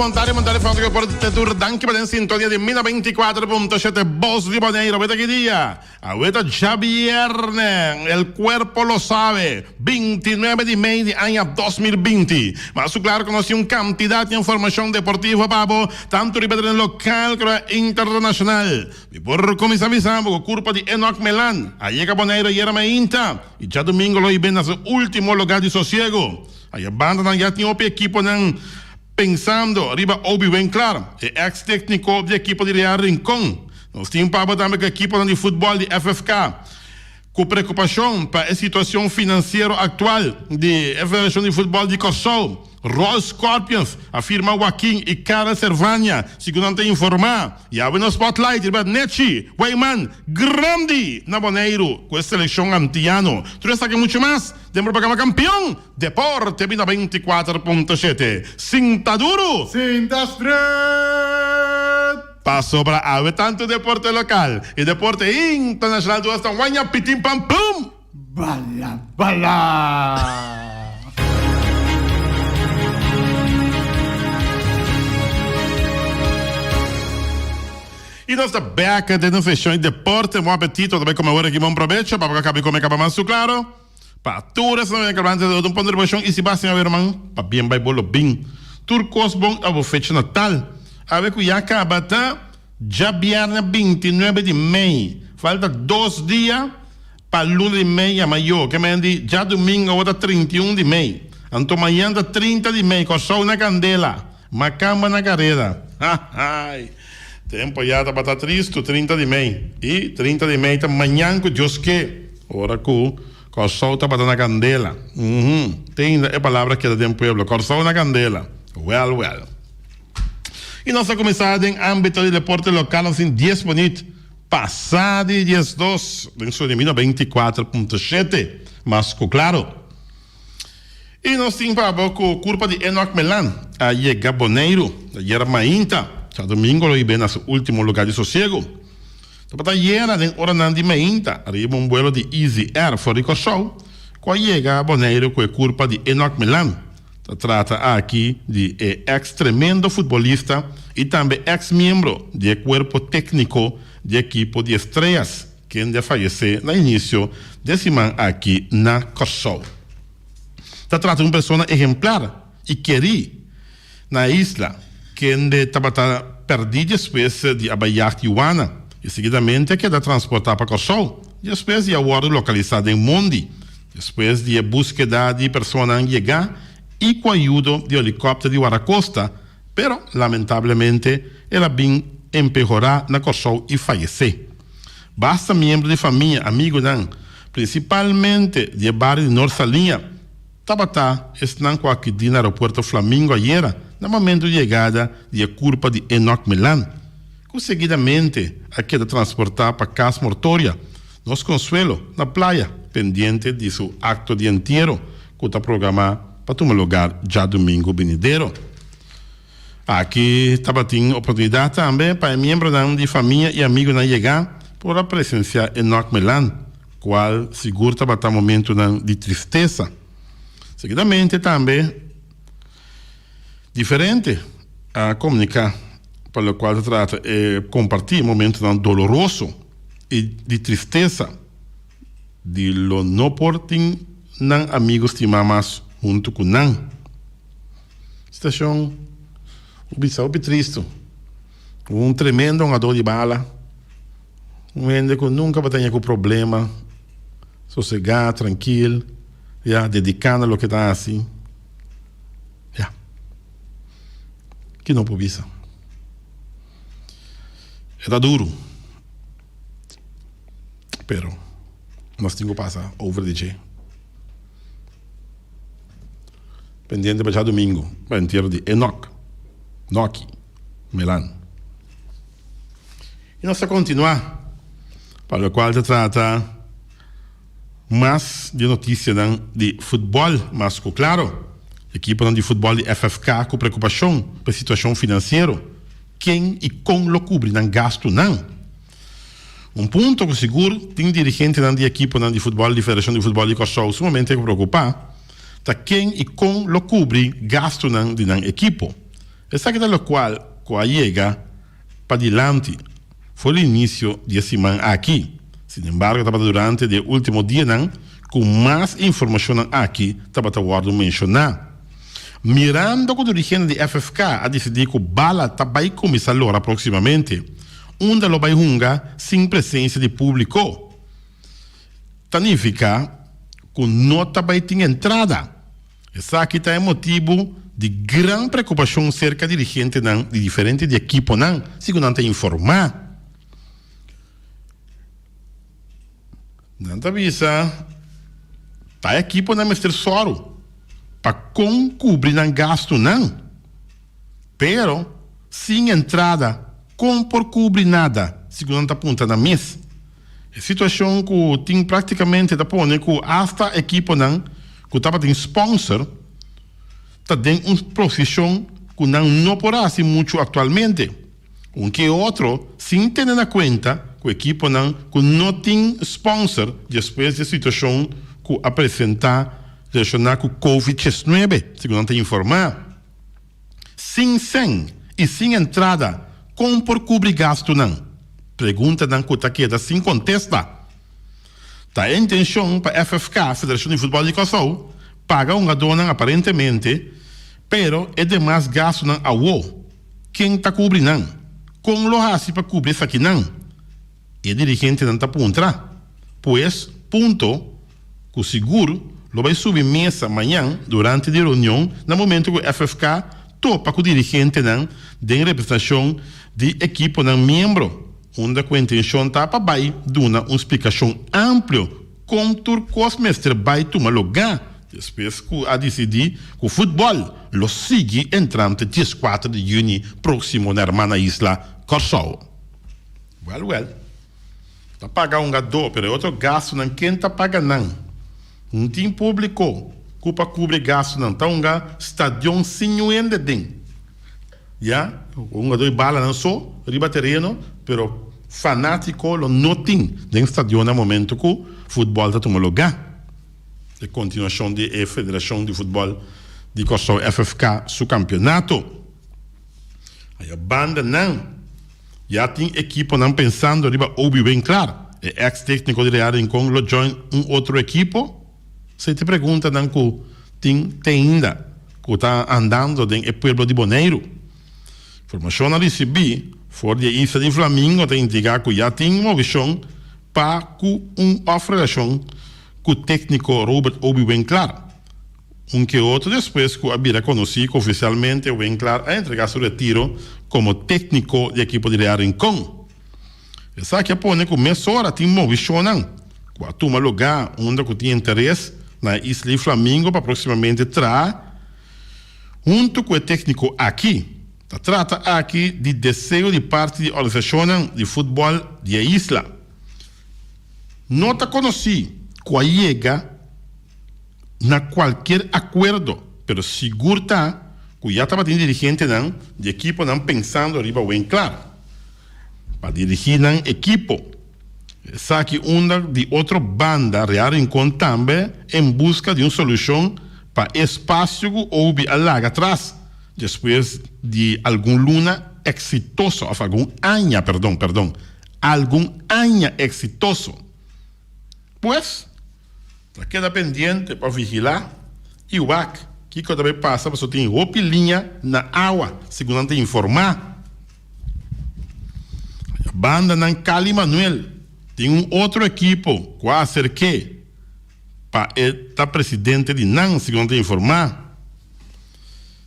Bon tardi, bon tardi, Francisco por te tur danki pa den sintonia di Mina 24.7 Bos di Boneiro. Aweta ki dia? Aweta djabierne, el cuerpo lo sabe, 29 di mei di aña 2020. Mas su claro cu nos tin un cantidad di informacion deportivo pa bo, tanto riba tereno local como internacional. Mi por cuminsa bisa bo cu curpa di Enoch Melan a yega Boneiro ayera mainta y djadomingo lo hibe na su ultimo lugar di sosiego. Aya bandanan ya tin hopi ekiponan pensando riba Obi Winklaar, e ex tekniko di ekipo di Real Rincon. Nos tin pabia tambe ku ekiponan di futbòl di FFK ku preokupashon pa e situashon finansiero aktual di e Federashon di Futbòl di Kòrsou. Royal Scorpions a firma Joaquin i Karel Servania, segun nan ta informá. Yawe nos spotlight riba Nechi Weyman grandi na Boneiru ku e selekshon antiano. Tur esaki muchu mas den propagama Kampion Deporte bina 24.7. Sinta duru! Sinta stret! Pasobra awe tantu deporte lokal i deporte internashonal tur hasta waña pitin pam pum! Bala bala! I nos ta bek den nos seshon di deporte. Bon apetito! Ta bai kome awor aki. Bon probecho! Papa ka kabi kome kaba mas su klaro. Pa tur esnan den Carbanza ta un ponderbacion y si bas tin awe ruman, pa bien bay bo lo bin. Tur cos bon abo fecha natal. Awe cu ya caba ta djabierne 29 di mei. Falta dos dia pa luna di mei yama yo. Ke men di djadumingo awo ta 31 di mei. Anto mañan ta 30 di mei. Corsou na candela. Macamba na careda. Hahay. Tempo ya tabata tristo 30 di mei. Y 30 di mei ta mañan cu Dios ke. Ora ku Kòrsou tabata na kandela. Uhum. Te ainda e palabra keda den pueblo. Kòrsou na kandela. Wèl, wèl. I nos a kuminsá den ámbito di deporte lokal nos tin dies minüt pasá di 12 den su di mi 94.7. Mas ku klaro. I nos tin pa bo ku kurpa di Enoch Melan a yega Boneiru ayera mainta. Djadumingo lo hib'é na su último lugá di sosiego. Tabata yera den oranan di mainta riba un buelo di Easy Air for di Kòrsou ku a yega Boneiru ku e kurpa di Enoch Melan. Ta trata aki di e eks tremendo futbolista i tambe eks miembro di e kuerpo tékniko di ekipo di Estrellas kende a fayesé na inisio di e siman aki na Kòrsou. Ta trata di un persona ehemplar i kerí na e isla, kende tabata pèrdí despues di a bai yag Tijuana i seguidamente a keda transportá pa Kòrsou despues di a wòrdu lokalisá den mondi despues di e búskeda di personanan yegá i ku ayudo di helikòpter di Warakosta, pero lamentablemente el a bin empehorá na Kòrsou i fayesé. Basta miembro di famia, amigunan, prinsipalmente di e bario di Nort Saliña, Tabata esnan ku a akudí na aeropuerto Flamingo ayera na momento di yegada di e kurpa di Enoch Milan, ku seguidamente a keda transportá pa kas mortoria Nos Consuelo na Playa pendiente di su akto di entiero ku ta programá pa tuma lugar djadumingu binidero. Aki tabatin oportunidat tambe pa e miembronan di famia i amigunan yegá por a presensiá Enoch Melan, kual sigur tabata momentunan di tristesa. Seguidamente tambe diferente a komuniká pa lokual ta trata e kompartí momentunan doloroso i di tristesa di lo no por tin nan amigu stimá mas huntu ku nan. Situacion hopi sa hopi tristo. Un tremendo hungador di bala. Un hende cu nunca bo tene cu problema. Sosega, trankil, ya, dedica na loke ta haci. Ya. Ki no por bisa. E ta duro. Pero nos tin cu pasa over di dje. Pendiente pa djadumingu pa entiero di Enoch, Noki, Melan. I nos ta kontinuá pa lokual ta trata mas di notisianan di futbòl. Mas ku klaro, ekiponan di futbòl di FFK ku preokupashon pa e situashon finansiero, ken i kon lo kubri nan gastunan. Un punto ku sigur tin dirigentenan di ekiponan di futbòl di Federashon di Futbòl di Kòrsou sumamente preokupá ta ken i kon lo kubri gastunan di nan ekipo. Esaki ta lokual ku a yega padilanti for di inisio di e siman aki. Sinembargo tabata durante di e ultimo dianan ku mas informashonnan aki tabata wòrdu menshoná. Mirando ku dirigente di FFK a disidí ku bala ta bai kuminsá lora próksimamente, unda lo bai hunga sin presensia di públiko, ta nifiká ku no ta bai tin entrada. Esaki ta e motibu di gran preokupashon serka dirigentenan di diferente di ekiponan, segun nan ta informá. Nan ta bisa ta e ekiponan mester sòru pa kon kubri nan gastunan, pero sin entrada kon por kubri nada, segun nan ta puntra nan mes. E situacion cu tin practicamente ta pone cu hasta ekiponan cu tabatin sponsor ta den un posicion cu nan no por haci mucho actualmente. Un ke otro sin tene na cuenta cu ekiponan cu no tin sponsor despues di e situacion cu a presenta relaciona cu Covid 19, segun nan ta informa. Sin sèn i sin entrada, kon por kubri gastunan? Preguntanan ku ta keda sin kontesta. Ta e intenshon pa FFK, Federashon di Futbòl di Kòrsou, paga hungadónan aparentemente, pero e demas gastunan awo, ken ta kubri nan? Kon lo hasi pa kubri esakinan? E dirigentenan ta puntra. Pues, punto ku sigur lo bai subi mesa mañan durante di reunion na momento ku FFK topa ku dirigentenan den representashon di ekiponan miembro, unda ku intenshon ta pa bai duna un splikashon amplio kon tur kos mester bai tuma lugá despues ku a disidí ku futbòl lo sigui entrante dieskuater di yüni próksimo na hermana isla Kòrsou. Wèl wèl. Ta paga un gadó, pero e otro gastunan ken ta paga nan? Un tin públiko ku pa kubri e gastunan ta hunga stadion sin niun hende den. Ya, un gadó e balanan so riba tereno, pero fanátiko lo no tin den stadion na momento ku futbòl ta tuma lugá. E kontinuashon di e Federashon di Futbòl di Kòrsou, FFK, su kampionato. Aya banda nan ya tin ekiponan pensando riba Obi Winklaar. E ex tekniko di Real Rincon lo join un otro ekipo? Esei ta e preguntanan ku tin te ainda ku ta andando den e pueblo di Boneiru. Informashonnan risibí for di e isla di Flamingo ta indiká ku ya tin movishon pa ku un òf relashon ku tekniko Robert Obi Winklaar. Un ke otro despues ku a bira konosí ku ofisialmente Winklaar a entregá su retiro komo tékniko di ekipo di Real Rincon. Esaki a pone ku mesora tin movishonnan ku a tuma lugá unda ku tin interes na e Isla di Flamingo pa próksimamente traha huntu ku e tékniko aki. Ta trata aki di deseo di parti di organisashonnan di futbòl di e isla. No ta konosí ku a yega. na cualkier acuerdo, pero sigur ta cu ya tabatin dirigentenan di ekiponan pensando riba Winklaar pa dirigi nan ekipo. Esaki unda di otro banda Real Rincon tambe en busca di un solucion pa e espacio cu Obi a laga atras despues di algun luna exitoso of algun aña, perdon, perdon, algun aña exitoso. Pues, ta keda pendiente pa vigilá i wak kiko ta bay pasa pasobra tin hopi liña na awa, segun nan ta informá. Bandanan Cali Manuel tin un otro ekipo ku a aserk'é pa e ta presidente di nan, segun nan ta informá.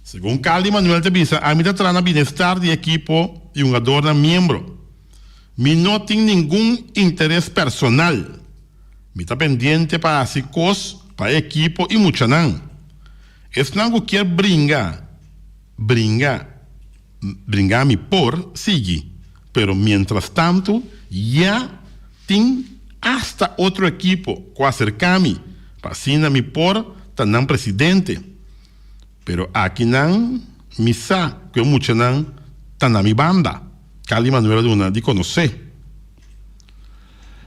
Segun Cali Manuel ta bisa, ami ta traha na bienestar di e ekipo i hungadornan miembro. Mi no tin ningun interes personal. Mi ta pendiente pa hasi kos pa e ekipo i muchanan. Esnan ku kier bringa, bringa, bringa mi por sigui, pero mientrastantu ya tin asta otro ekipo ku aserka mi pa asina mi por ta nan presidente. Pero akinan mi sa ku e muchanan ta na mi banda. Cali Manuel a duna di konosé.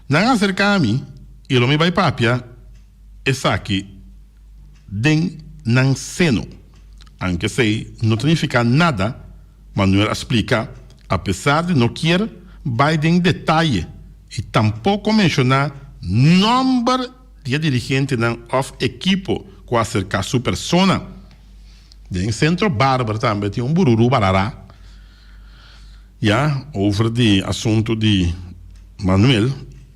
Nan a aserká mi i lo mi bai papia esaki den nan seno. Anke esei no ta nifiká nada. Manuel a splika, apesar di no kier bai den detaye i tampoko menshoná nòmber di e dirigentenan òf ekipo ku a aserká su persona. Den Centro Barber tambe tin un bururu barará ya over di asuntu di Manuel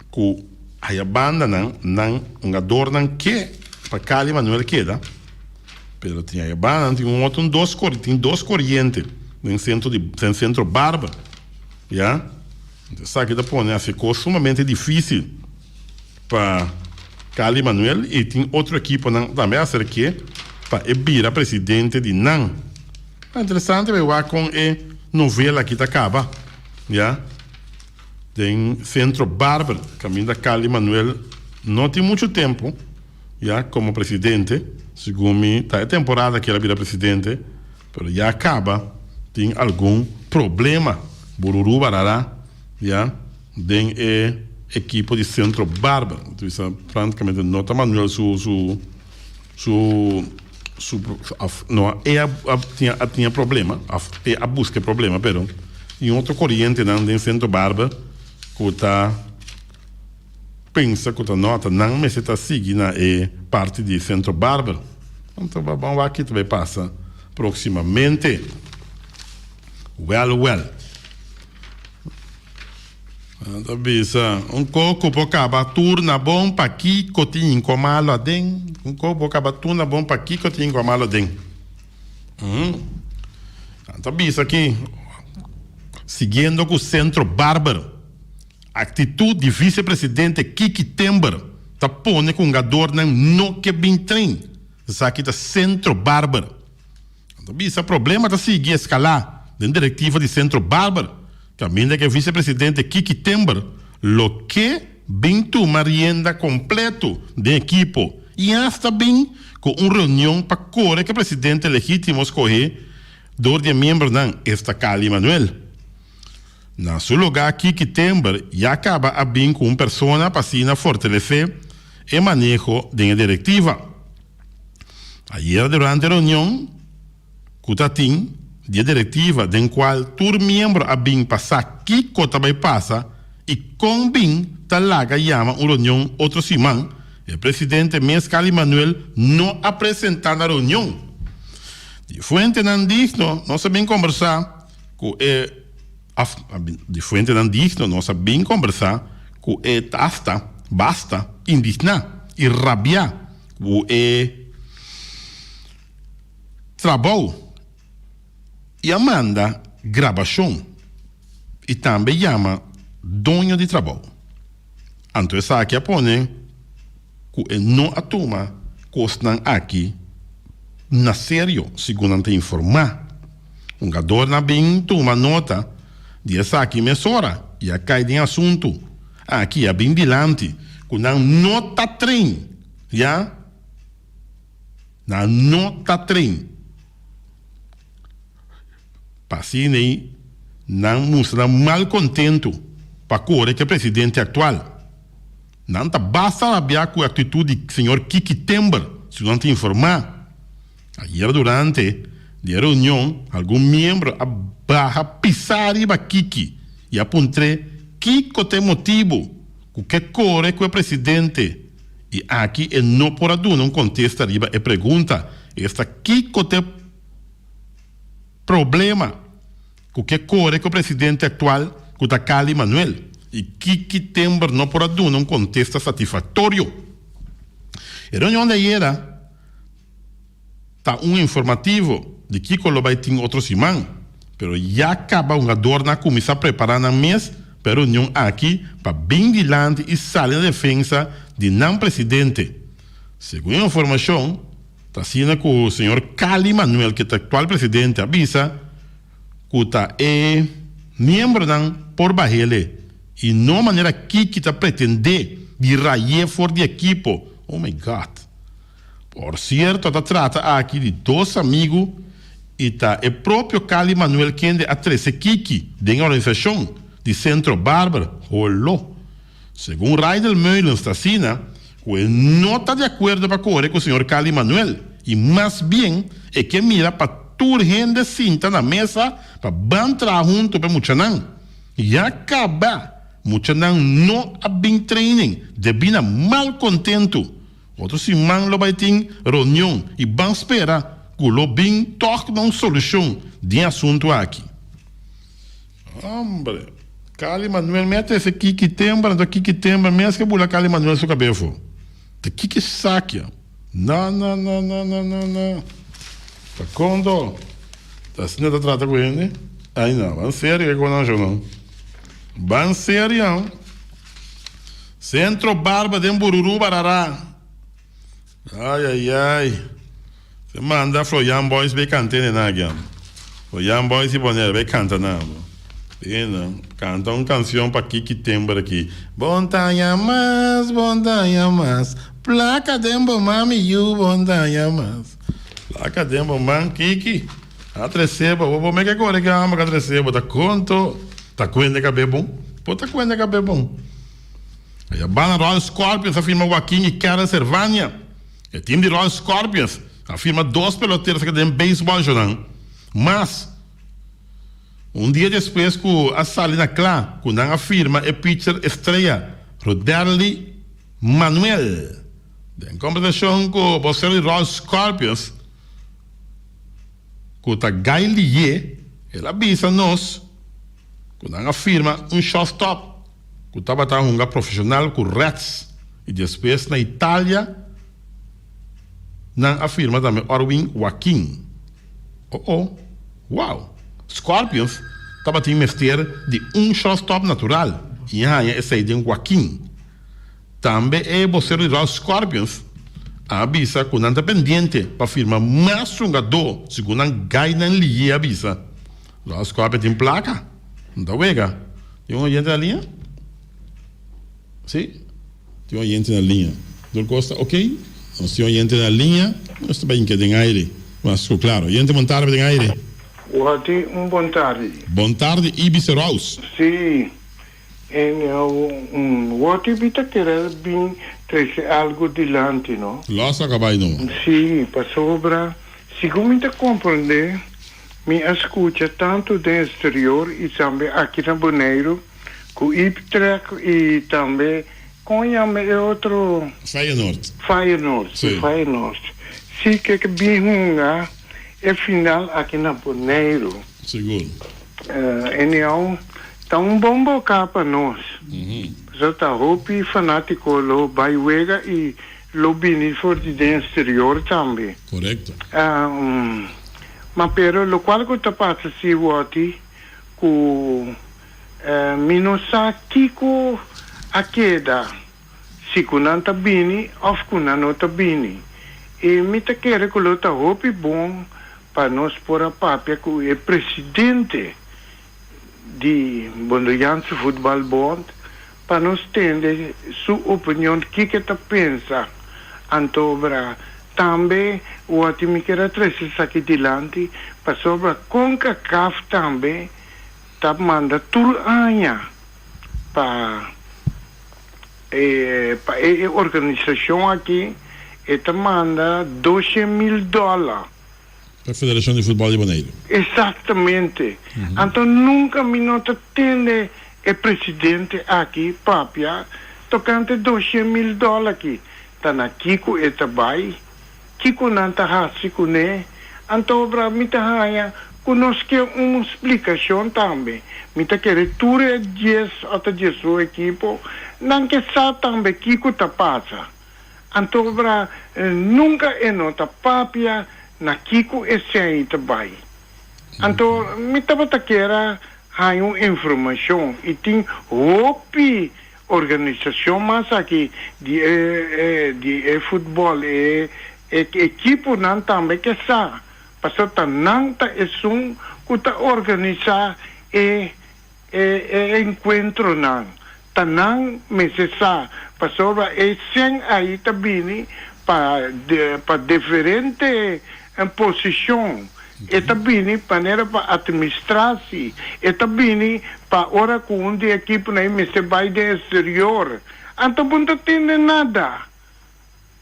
ku haya bandanan nan hungadornan ke pa Cali Manuel keda pero tin haya bandanan tin un otro un dos tin dos koriente den centro di den Centro Barber ya esaki ta pone hasi kos sumamente dificil. Pa Cali Manuel y tin otro equiponan tambe a acerke pa e bira presidente di nan. Ta interesante bay wak con e novela aki ta caba ya den Centro Barber caminda Cali Manuel no tin mucho tempo ya como presidente, segun mi ta e temporada ki el a bira presidente pero ya caba tin algun problema bururu barara ya. Den e ekipo di Centro Barber. Ta bisa frankamente no ta Manuel su su su su of no e a tin a tin e problema of e a buska e problema pero tin otro korientenan den Centro Barber ku ta pensa ku ta no ta nan mester ta sigui na e parti di Centro Barber. Anto ban wak ki ta bai pasa proksimamente. Wèl wèl. Nan ta bisa, Un koko por kaba tur na bon, pakiko tin inko malo aden? Un koko por kaba tur na bon, pakiko tin inko malo aden? Nan ta bisa aki, siguiendo ku Centro Barber, aktitut di visepresidente Kiki Timber ta pone ku hungadornan no ke bin train. Esaki ta Centro Barber. Nan ta bisa problema ta sigui eskalá den direktiva di Sentro Barber, kaminda ku e visepresidente Kiki Timber lo ke bin tuma rienda kompleto den ekipo i asta bin ku un reunion pa kore ku e presidente legítimo skohé dor di e miembronan, esta Cali Manuel. Na su lugá Kiki Timber ya kaba a bin ku un persona pa asina fortalesé e maneho den e direktiva. Ayera durante e reunion cu ta tin di e directiva den cual tur miembro a bin pa sa kico ta bay pasa y con bin ta laga yama un reunion otro siman, e presidente mes Cali Manuel no a presenta na reunion. Di fuentenan digno nos a bin combersa cu e di fuentenan digno nos a bin combersa cu e ta hasta basta indigna y rabia Ku e trabou i a manda grabashon i tambe yama doño di trabou. Anto esaki a pone ku e no a tuma kosnan aki na serio, segun nan ta informá. Hungadornan a bin tuma nota di esaki mesora i a kai den asuntu aki a bin dilanti ku nan no ta train. Ya nan no ta train pa asina ei nan mustra nan mal kontentu pa kore ku e presidente aktual. Nan ta basta rabia ku e aktitut di señor Kiki Timber, si nan ta informá. Ayer durante di e reunion algun miembro a baha pisa riba Kiki i a puntr'é kiko ta e motibu ku ke kore ku e presidente I aki e no por a duna un kontesta riba e pregunta, esta kiko t'e problema ku ke kore ku e presidente aktual ku ta Cali Manuel. I Kiki Timber no por a duna un kontesta satisfaktorio. E reunion di ayera Ta un informativo di kiko lo bai tin otro siman, pero ya kaba hungadornan a kuminsá prepará nan mes pa e reunion aki pa bin dilanti i sali na defensa di nan presidente. Segun e informashon, ta asina ku señor Cali Manuel ke ta aktual presidente a bisa ku ta e miembronan por bahele i no manera Kiki ta pretendé di ray'é for di ekipo. Oh my God! Por sierto ta trata aki di dos amigu i ta e propio Cali Manuel kende a trese Kiki den e organisashon di Centro Barber Holo. Segun Raidel Meulens ta asina ku e no ta di akuerdo pa kore ku señor Cali Manuel i mas bien e ke mira pa. tur hende sinta na mesa pa ban traha hunto pa e muchanan. Ya caba muchanan no a bin training debí na mal contento. Otro siman lo bai tin reunion y ban spera cu lo bin toch na un solucion den e asunto aki. Hombre, Cali Manuel mi a trece Kiki Tembra, anto Kiki Tembra mes ke bula Cali Manuel su cabe afo. Ta Kiki Sakia. No, no, no, no, no, no, no. Ta conto. Ta asina ta trata cu hende? Ay no, ban serio ke con nan no. Ban serio. Centro Barba den Bururu Barara. Ay ay ay. Se manda Floyan Boys bay canta ene na agian. Floyan Boys y Bonaire bay canta na bo. Bina, canta un cancion pa Kiki Timber aki. Bon taña mas, bon taña mas. Placa den bo man mi yu, bon taña mas. Placa den bo man Kiki. A trece bo, bo bo me ke core ke amo ka trece bo. Ta conto, ta cuende cabe bon. Bo ta cuende cabe bon. Aya banda Royal Scorpions a firma Joaquin y Karen Servania. E team di Royal Scorpions a firma dos peloteros aki den beisbòl shownan. Mas, un dia despues ku a sali na kla ku nan a firma e pitcher estrea Roderly Manuel. Den kombersashon ku bosero di Royal Scorpions ku ta Guy Liye, el a bisa nos ku nan a firma un shortstop. ku tabata hunga profeshonal ku Reds i despues na Italia nan a firma tambe Orwin Joaquin. Oh oh, wow! Scorpions tabatin mester di un shortstop natural i a haña esei den Joaquin. Tambe e bosero di Royal Scorpions a bisa ku nan ta pendiente pa firma mas hungadó, segun nan Gainan Liye a bisa. Royal Scorpions tin plaka, no ta wega. Tin un oyente na liña? Sí, tin un oyente na liña. Tur kos ta okey? Nos tin un oyente na liña, nos ta bai hinka den aire. Mas ku klaro. Oyente bon tarde den aire. Wati un bon tardi. Bon tardi Ibis Rouse. Sí, en wati mi ta kere bin trese algo dilanti no. Los a kabay no. Sí, pasobra segun mi ta komprende Mi a skucha tantu den exterior i tambe aki na Boneiru ku Iptrek i tambe kon yama e otro? Feyenoord. Feyenoord, si Feyenoord. Si ke ke bin hunga e final aki na Boneiru. Sigur. Anyhow, ta un bon boka pa nos. Pasobra ta hopi fanatiko lo bai wega i lo bini for di den exterior tambe. Korekto. Ma pero locual cu ta pasa si woti cu mi no sa kico a keda si cu nan ta bini of cu nan no ta bini y mi ta kere cu lo ta hopi bon pa nos por a papia cu e presidente di Bondoyanse Voetbal Bond pa nos tende su opinion kiko e ta pensa antobra tambe wòrdi mi kier a trese esaki dilanti pasobra Concacaf tambe ta manda tur aña pa e pa e organisashon aki e ta manda 200,000 dòler. Pa Federashon di Futbòl di Boneiru. Exactamente. Anto nunca mi no ta tende e presidente aki papia tocante 200,000 dollar aki. Ta na kico e ta bay? Kico nan ta haci cune? Anto obra mi ta haya cu nos ke un splicacion tambe. Mi ta kere tur e dies ota diesun ekipo nan ke sa tambe kico ta pasa. Antobra nunka e no ta papia na kiko esei ta bai. Anto mi tabata kier a haña un informashon i tin hopi organisashon mas aki di e di e futbòl e ekiponan tambe ke sa pasobra ta nan ta esun ku ta organisá e E enkuentronan ta nan mester sa pasobra e sèn ahi ta bini pa pa diferente posishon. E ta bini manera pa atministrasi, e ta bini pa ora ku un di ekiponan ei mester bai den eksterior. Anto bo no ta tende nada.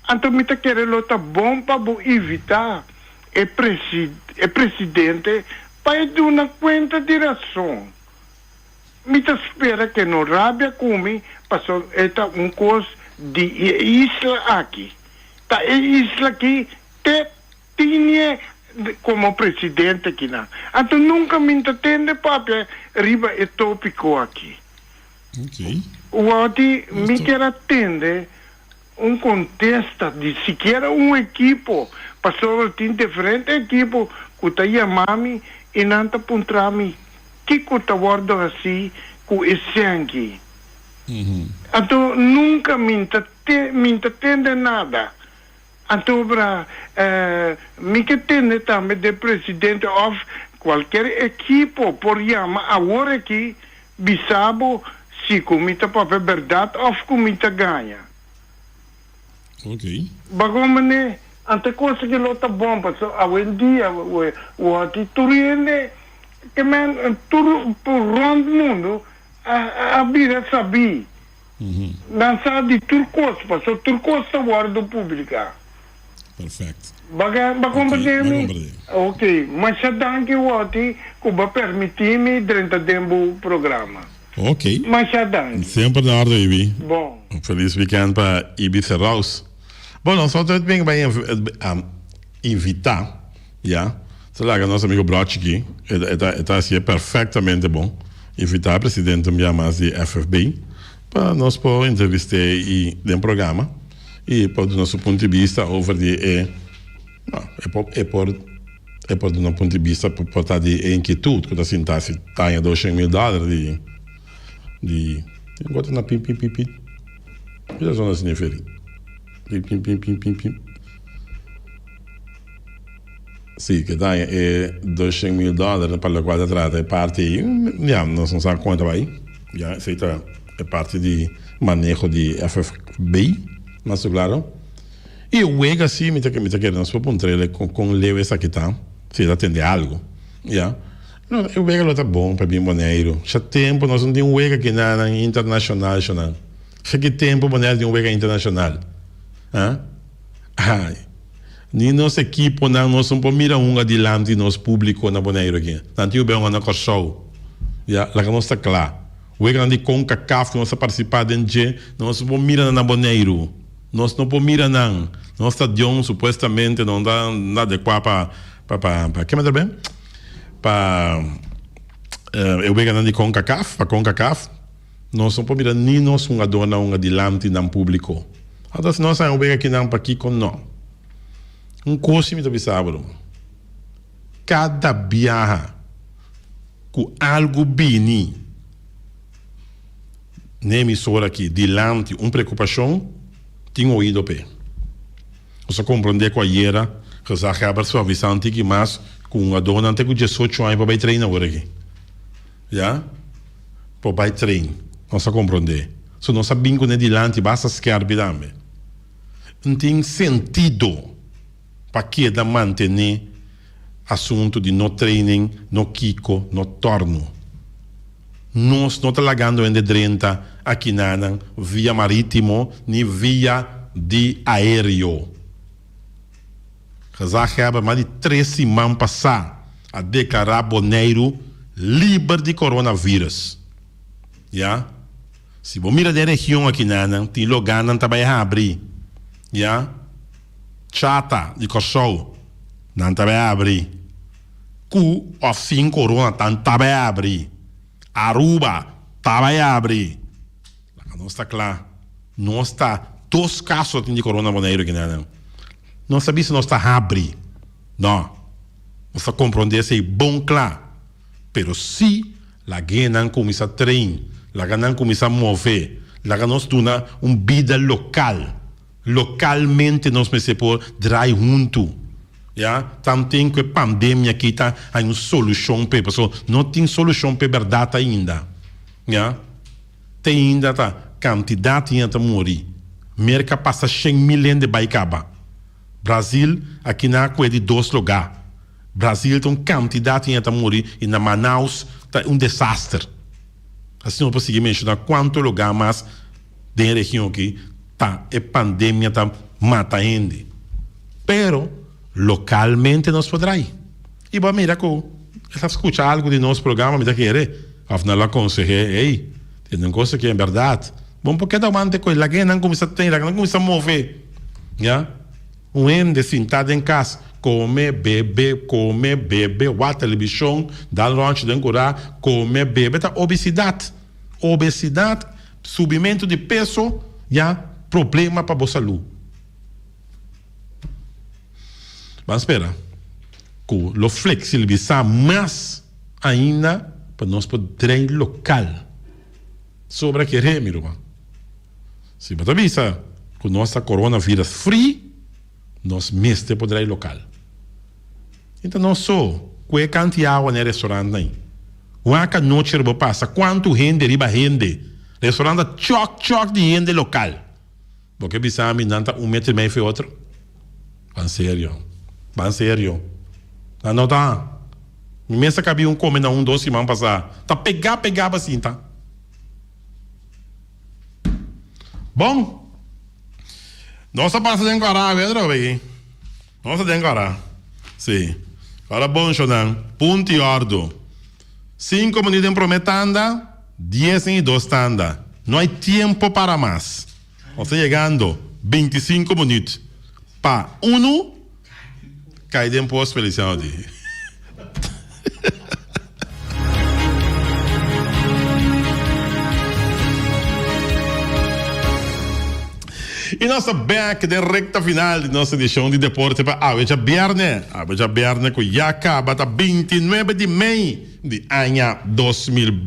Anto mi ta kere lo ta bon pa bo invitá. e e presidente pa e duna kuenta di rason. Mi ta spera ku e no rabia ku mi pasobra e ta un kos di e isla aki. Ta e isla aki te tinie komo presidente akinan. Anto nunka mi ta tende papia riba e topiko aki. Wòrdi mi kier a tende un kontesta di sikiera un ekipo, pasobra tin diferente ekipo ku ta yama mi i nan ta puntra mi kiko ta wòrdu hasí ku e sènki. Anto nunka mi ta mi ta tende nada. Anto bra mi ke tende tambe den presidente òf kualker ekipo por yama awor aki Bisa bo si ku mi ta papia bèrdat òf ku mi ta gaña. Ok. Bago manera, ante kos aki lo ta bon, pasobra awendia wòrdi tur hende ke men tur rònt mundu a bira sabí. Nan sa di tur kos, pasobra tur kos ta wòrdu publiká. Perfect. Ba ba comprende mi? Ok, masha danki Wotty cu bo a permiti mi drenta den bo programa. Ok. Masha danki. Semper na orde Ibi. Bon. Un feliz weekend pa Ibi Serraus. Bon, nos otro bin bay invita, ya. Ta laga nos amigo Brochi aki, e ta e ta hacié perfectamente bon. Invita presidente un bia mas di FFB pa nos por entrevist'é y den programa. Y e por duna su punto di bista over di e, no, e por, e por, e por duna punto di bista por ta di e inquietud cu ta sinta si taña doshen mil dollar di, di, tin un gota na pim pim pim pim, ki ta zona asina feri? Pim pim pim pim pim pim. Si, ke taña e doshen mil dollar pa locual ta trata e parti ei, ya, nos no sa con e ta bay, ya, esey ta e parti di maneho di FFB, mas cu claro. Y e wega si, mi ta mi ta kere nos por puntr'el con con leu esaki ta, si el ta tende algo, ya. No, e wega lo ta bon pa bin Boneiru. Sha tempo nos no tin un wega kinanan internacional shonan. Sha ki tempo Boneiru tin un wega internacional? Ha? Ay, ni nos ekiponan nos no por mira hunga dilanti nos publico na Boneiru aki. Nan tin ku bai hunga na Kòrsou. Ya, laga nos ta kla. Weganan di Concacaf ku nos a partisipá den dje, nos no por mira nan na Boneiru. Nos no por mira nan. Nos stadion supuestamente no ta adekuá pa, pa, pa, pa, ke mester ben? Pa e weganan di Concacaf, pa Concacaf. Nos no por mira ni nos hungadornan hunga dilanti nan publico. Anto si nos haña un wega kinan pakiko no? Un cos si mi ta bisa bo ruman. Cada biaha cu algo bini n'e emisora aki dilanti un preocupacion tin oido p'e. Nos a comprende cu ayera Gezaghebber suavisa un tiki mas cu hungadornan te cu diesocho aña pa bay train awor aki. Ya por bai train. Nos a comprende. So nos a bin cune dilanti basta skerpi tambe. N tin sentido pa keda mantene asunto di no training, no kico, no torno. Nos no ta lagando hende drenta akinanan via maritimo ni via di aereo. Gezaghebber mas di tres siman pasá a deklará Boneiru liber di coronavirus. Ya. Si bo mira den region akinanan tin loganan ta bai habri. Ya. Chata di Kòrsou nan ta bai habri. Ku òf sin corona tan ta bai habri. Aruba ta bai habri. Laga nos ta kla. Nos ta dos kaso tin di corona Boneiru kinanan. Nos ta bisa nos ta habri. No. Nos ta komprondé esei bon kla. Pero si lag'é nan kuminsá train, laga nan kuminsá move, laga nos duna un bida lokal. Lokalmente nos mester por drai huntu. Ya, tanten ku e pandemia aki ta haña un solushon p'e, pasobra no tin solushon p'e bèrdat ainda. Ya. Te ainda ta kantidat hende ta muri. Merka pasa 100,000 hende bai kaba. Brazil aki nan a kue di dos lugá. Brazil ta un kantidat hende ta muri i na Manaus ta un desaster. Asina nos por sigui menshoná kuantu lugá mas den e region aki ta e pandemia ta mata hende. Pero. Lokalmente nos por drai. I bo a mira ku e ta skucha algu di nos programa mi ta kere òf nan lo a konseh'é, ey, tende un kos aki en bèrdat bo no por keda wante ku e laga nan kuminsá tene, laga nan kuminsá move, ya. Un hende sintá den kas, kome, bebe, kome, bebe, wak televishon, dal ròntje den kurá, kome, bebe ta obesidat. Obesidat, subimentu di peso, ya, problema pa bo salú. Ban spera ku lo fleksibilisá mas ainda pa nos por drei lokal. Sobra kere, mi ruman. Si bo ta bisa ku nos ta coronavirus free, nos mester por drei lokal. I ta nos so ku e kanti awa na e restaurantnan ei. Wak anochi riba pasa kuantu hende riba hende. Restaurant ta chòk chòk di hende lokal. Bo ke bisa mi nan ta un metro i mei fe otro? Ban serio. Ban serio. Nan no ta. Mi mes a kabi un kome na un dos siman pasá. Ta pegá pegá pa sinta. Bon. Nos a pasa den kòrá awe atrobe aki. Nos ta den kòrá. Sí. Kòrá bon shownan. Punto i òrdu. Cinco minuut den prome tanda, dies den e dos tanda. No hay tiempo para mas. Nos ta yegando binticinco minuut pa uno. Cay den pos Feliciano di. Y nos ta back den recta final di nos edicion di Deporte pa awe djabierne. Awe djabierne cu ya caba ta 29 di mei di aña 2020.